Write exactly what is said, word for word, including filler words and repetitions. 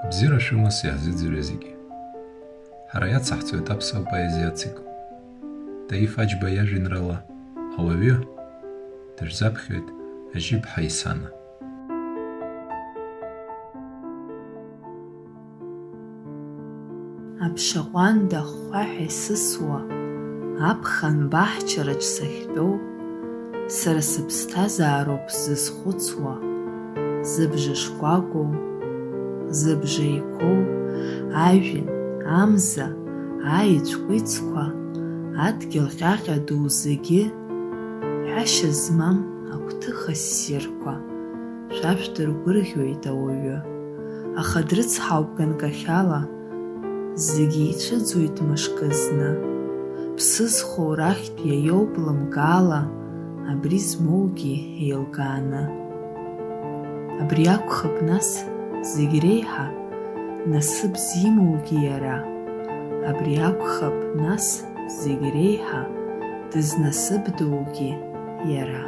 Бзиара шәымаз иаҳзыӡырҩуа зегьы. Ҳара иацаҳҵоит аԥсуа поезиа ацикл. Таиф Аџьба иажәеинраала Ауаҩы дышәзаԥхьоит Ажьиԥҳа Исана. Аԥша ҟәанда ахәхәаҳәа исысуа, аԥхын баҳчараҿ сахьтәоу, сара сыԥсҭазаароуп сзызхәыцуа, зыбжа шкәакәоу, зыбжа еиқәоу, ажәҩан, амза, аеҵә кәицқәа, адгьыл ҟьаҟьа ду зегьы, ҳәашьа змам агәҭыха ссирқәа, шәа шәдыргәырӷьоит ауаҩы, аха дрыцҳауп ганкахьала, зегьы ицәыӡуеит мышкы зны. Ԥсы зхоу рахьтә иаиоуп лымкаала, абри змоугьы еилкааны. Абри акәхап, нас, зегь реиҳа насыԥ зимоугьы иара. Абри акәхап, нас, зегь реиҳа дызнасыԥдоугьы иара.